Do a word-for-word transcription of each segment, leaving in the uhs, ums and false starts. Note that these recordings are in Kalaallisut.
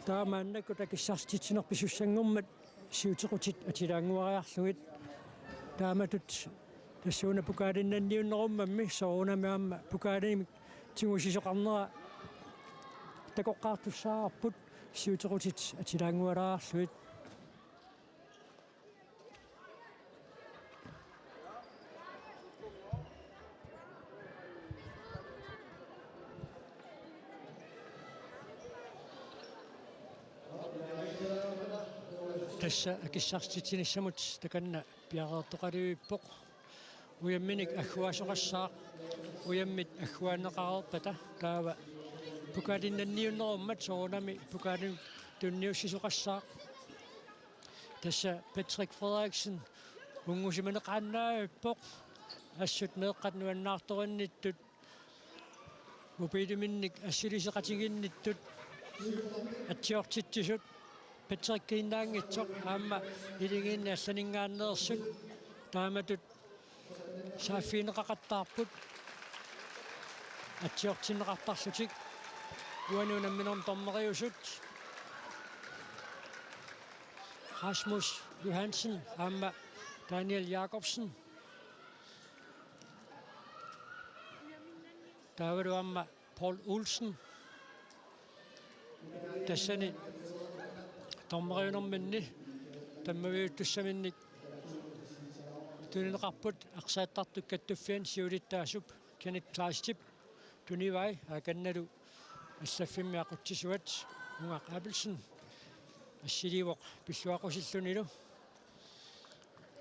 Taava maannakkut akissarsitsineq pisussanngormat siutequtit atilaannguariarlugit. Taamatut tassuuna pokaalinnanniunnerummammi soorunami aamma pokaalimik tigusisoqarnera takoqqaartussaavarput siutequtit atilaanngualaarlugit. Tassa akissarsitsinissamut takanna piareertoqalivippoq. Ujamminik agguaasoqassaaq, ujammit agguaanneqareerpata taava pokaalinnanniunnerummat soorunami pokaalimik tunniussisoqassaaq. Tassa Patrick Frederiksen unngusimaneqaannavippoq, assut meeqqat nuannaartorinnittut mobiiliminnik assiliseqatiginnittut atsiortitsisut. Patrickiinnaanngitsoq aamma iligiinni allaninngaanneersut taamatut saaffigineqaqattaarput atsiortinneqartarlutik. Uani unamminermi dommeriusut Rasmus Johansen aamma Daniel Jakobsen. Taavalu aamma Paul Olsen. Tassani dommeriunerminni tammaviuttussaminnik tunineqarput arsaattartut kattuffianni siulittaasup Kenneth Kleistip tunivai, aakannalu allaffimmi aqutsisuat Ungaq Abelsen assiliivoq pilluaqqusillunilu.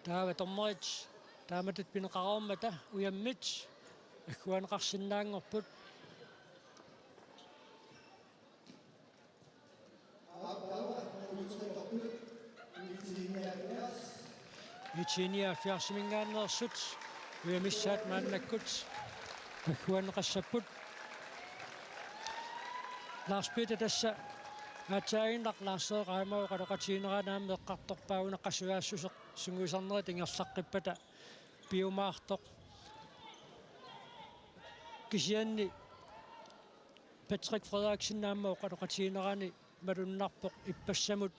Taava dommerit taamatut pineqareermata ujammit agguaanneqarsinnaanngorput. I T nioghalvfjerdsiminngaanneersut ujamissaat maannakkut agguaanneqassapput. Lars Peter, tassa aatsaaginnaq Lars Erik aamma oqaloqatiginerani aamma eqqartorpaa una qasujaassuseq sungiusarnerit ingerlaqqippata piumaartoq. Kisianni Patrick Frederiksen aamma oqaloqatiginerani malunnarpoq ippassamut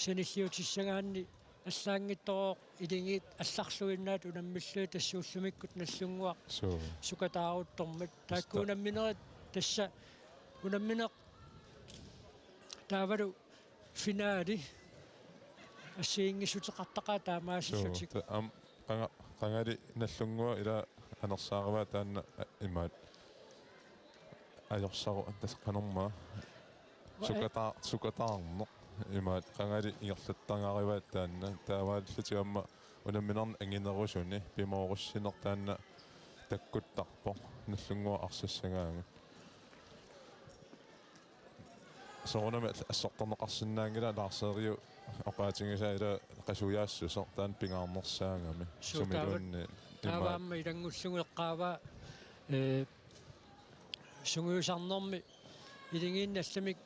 sanilliutissagaanni allaanngitsorooq iligiit allarluinnaat unammillugit tassa ullumikkut Nagdlunguaq Suu. Sukataaruttormat. Taakku Ista. Unamminerit tassa unammineq taavalu finaali assigiinngissuteqartaqaat taamaasissutik. Suu, ta-, am-, qanga-, qangali Nagdlunguaq ila anersaarivaa taanna a-, imaat ajorsaru tassa qanormaa. Sukata-, sukataarneq imaat qangali ingerlattarivaat taanna taavaallutik aamma unamminerni anginerusuni pimoorussineq taanna takkuttarpoq Nagdlunguaq arsassagaangat. Soorunami assortorneqarsinnaanngilaq Lars Erik oqaatigisaa ila qasujaassuseq taanna pingaarnersaagami. Suu, taava-, sumiluunniit taava imaat aamma ilanngullugu eqqaavaa, ee, sungiusarnermi iligiinni allamik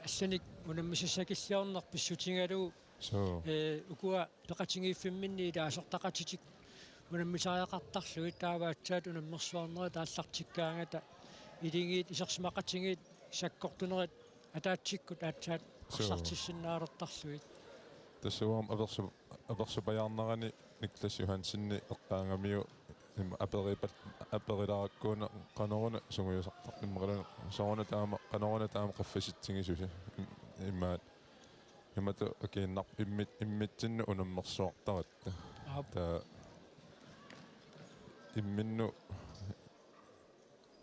allanik unammisassakilliorneq pissutigalugu Suu. Ee, ukua peqatigiiffimminni ilaasortaqatitik unammisariaqartarlugit taava aatsaat unammersuarnerit aallartikkaangata iligiit isersimaqatigiit sakkortunerit ataatsikkut aatsaat Suu. Arsartissinnaalertarlugit. Tassa uanga apersu-, apersupajaarnerani Niklas Johansenip eqqaagamiuk ima aperipat-, aperilaarakkuuna qanoruna sungiusartar-, immaqaluuna sooruna taama, qanoruna taama qaffasitsigisusi im-, imaat. Imatut akiinnarpoq immit-, immitsinnut unammersuartaratta. Aap. Taava imminnut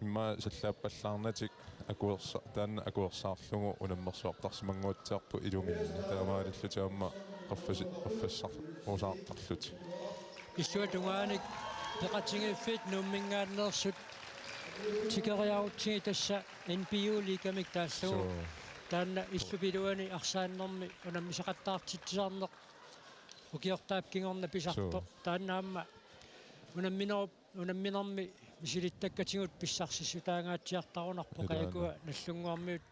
immaqa sallaappallaarnatik akuersa-, taanna akuersaarlugu unammersuartarsimannguatsiarpoq iluminni. Taamaalillutik aamma qaffasi-, qaffassarusaartarlutik. Illuatungaani peqatigiiffiit Nuumminngaanneersut tikeriarutsigit tassa N B U liigamik taallugu. Suu. Taanna illup iluani arsaannermi unammisaqattaartitsisarneq ukiortaap kingorna pisartoq. Suu. Taanna aamma unamminerup, unamminermi misilittakkatigut pissarsissutaangaatsiartarunarpoq. Ilaana. Qajukua Nagdlunguarmiut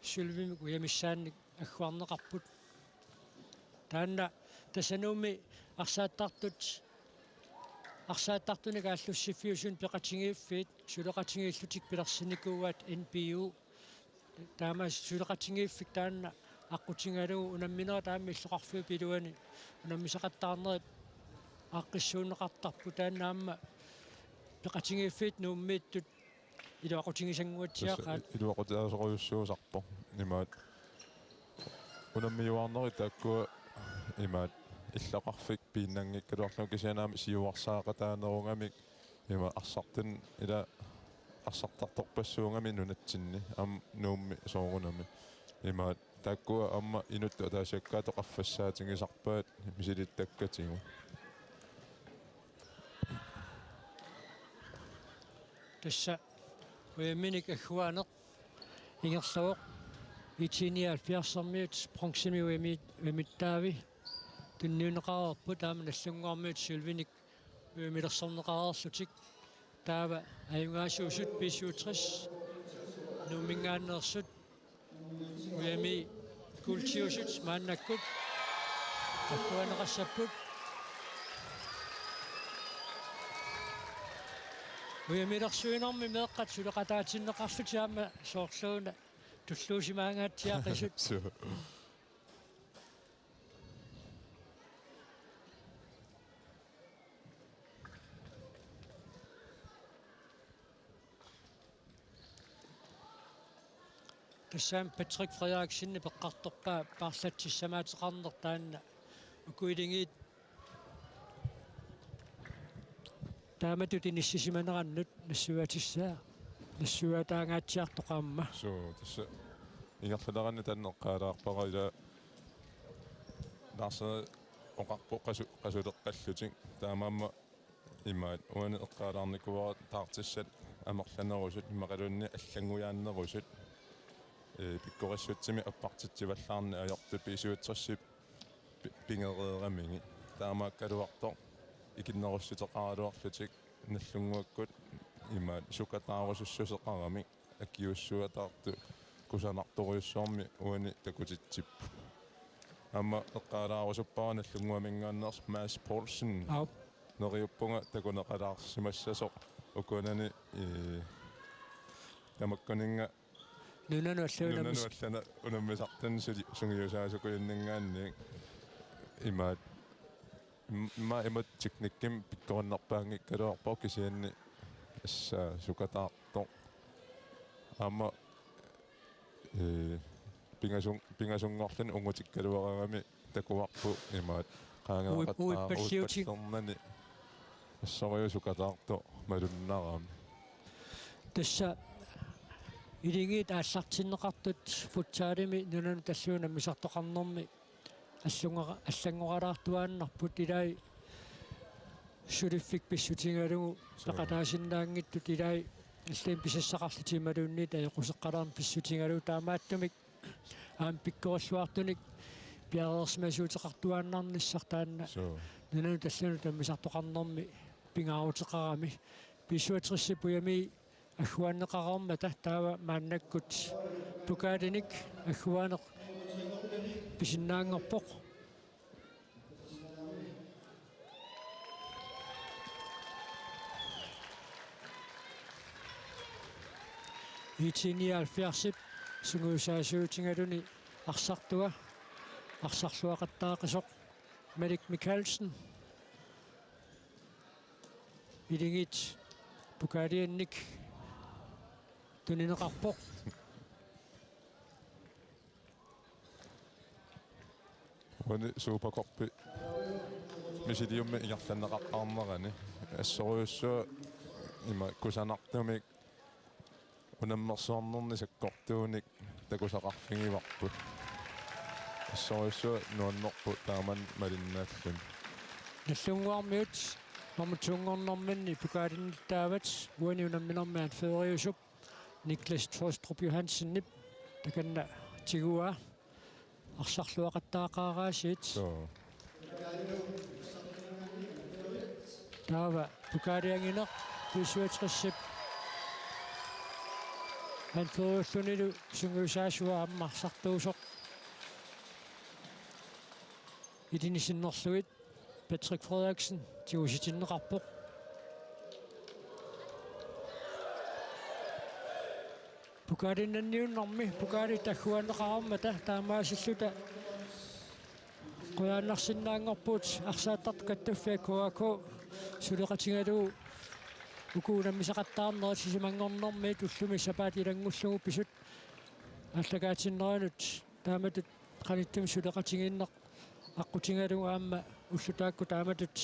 sølvimik ujamissaannik agguarneqarput. Taanna tassa Nuummi arsaattartut, arsaattartunik aallussiffiusuni peqatigiiffiit suleqatigiillutik pilersinnikuuaat N B U. Taama suleqatigiiffik taanna aqqutigalugu unamminerat aamma illoqarfiup iluani unammisaqattaarnerit aaqqissuunneqartarput, taanna aamma peqatigiiffiit Nuummiittut iluaqutigisannguatsiaat. Tassa i-, iluaqutaasorujussuusarpoq. Imaat unammiuaarnerit taakkua imaat illoqarfik piinnanngikkaluarlugu kisianni aamma siuarsaaqataanerugamik ima arsartan ila arsartartorpassuugami nunatsinni aamma Nuummi soorunami. Imaat taakkua aamma inuttut ataasiakkaatut qaffassaatigisarpaat misilittakkatigut. Tassa ujaminik agguaaneq ingerlavoq. I T nioghalvfjerdsermiut bronzemi ujami-, ujamittaavi. Tunniunneqareerput aamma Nagdlunguarmiut sølvinik ujamilersorneqareerlutik. Taava ajugaasuusut B syvogtres Nuumminngaanneersut ujami kuultiusut maannakkut agguaaneqassapput. Ujamilersuinermi meeqqat suleqataatinneqarlutik aamma soorluuna tulluusimaangaatsiaqisut. Suu. Tassami Patrick Frederiksen peqqartorpaa paarlatsissamaateqarneq taanna uku iligiit taamatut inissisimanerannut nassuiatissaa-, nassuiataangaatsiartoq aamma. Suu, tassa ingerlaneranni taanna eqqaalaarpara ila Lars oqarpoq qasu-, qasuleqqallutik, taamaammat imaat uani eqqaalaarnikuuara taartissat amerlanerusut imaluunniit allanngujaannerusut, ee, pikkorissutsimik appartitsivallaarneq ajortut B syvogtres pi-, pigereeramigit. Taamaakkaluartoq ikinnerussuteqaraluarlutik Nagdlunguakkut imaat sukataarusussuseqaramik akiuussuataartut kusanartorujussuarmik uani takutitsipput. Aamma eqqaalaarusuppara Nagdlunguaminngaanneersoq Mads Poulsen. Aap. Neriuppunga takuneqalaarsimassasoq ukunani, ee, tamakkuninnga nunanut allanut nunanut unammis-, allanut unammisartunut suli-, sungiusaasukujunninngaanniit imaat im-, immaqa imatut teknikkimik pikkorinnerpaanngikkaluarpoq kisianni tassa sukataartoq. Aamma, ee, pingasun-, pingasunngorluni ungutikkaluarami takuarput imaat qaangeeqattaaq uipalliutik. Uipalliutik. Uipallernani assorujuk sukataartoq malunnarami. Tassa iligiit aallartinneqartut futsalimi nunanut allanut unammisartoqarnermi allunngora-, allanngoralaartuaannarput ilai suliffik pissutigalugu. Suu. Peqataasinnaanngitsut ilai allamik pisassaqarlutik imaluunniit ajoquseqqalaarneq pissutigalugu, taamaattumik aamma pikkorilluartunik piareersimasuuteqartuaannarnissaq taanna. Suu. Nunanut allanut unammisartoqarnermi pingaaruteqarami. B syvogtres ujami agguaanneqareermata taava maannakkut pokaalinik agguaaneq pisinnaanngorpoq. I T nioghalvfjerdsip sungiusaasuutigaluni arsartua, arsarluaqattaaqisoq Malik Mikaelsen. Iligiit pokaaliannik tunineqarpoq. Uani Supercuppi misiliummi ingerlanneqartarnerani assorujussuaq ima kusanartumik unammersuarnerni sakkortuunik takusaqarfigivarput. Assorujussuaq nuannerpoq taama malinnaalluni. Nagdlunguarmiut nummer to-nngornerminni pokaalinnittaavat uani unamminermi anføreriusup Niklas Trostrup Johansenip takanna tiguaa. Arsarluaqattaaqaaraasiit. Suu. Taava pokaaliangineq B syvogtres-ip anføreriullunilu sungiusaasua aamma arsartuusoq ilini sinnerlugit Patrick Frederiksen tigusitinneqarpoq. Pokaalinnanniunnermi pokaali tagguaanneqarmata taamaasilluta qujanarsinnaanngorpugut arsaattartut kattuffiat K A K suleqatigalugu uku unammisaqattaarnerit sisamanngornermiit ullumi sapaatip ilanngullugu pisut aallakaatinneranut taamatut qanittumi suleqatigiinneq aqqutigalugu aamma ullut taakku taamatut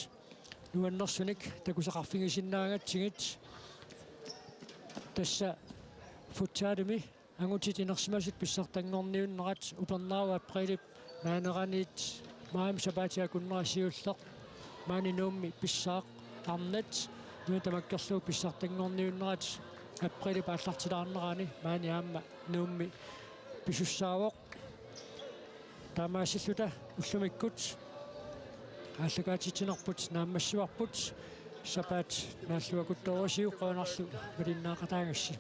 nuannersunik takusaqarfigisinnaagatsigit. Tassa futsalimi angutit inersimasut pissartanngorniunnerat upernaaq aprilip naaneraniit maajimi sapaatip akunnera siulleq maani Nuummi pissaaq arnat nuna tamakkerlugu pissartanngorniunnerat aprilip aallartilaarnerani maani aamma Nuummi pisussaavoq. Taamaasilluta ullumikkut aallakaatitsinerput naammassivarput sapaat naalluakuttoorisiuk qujanarlu malinnaaqataagassi.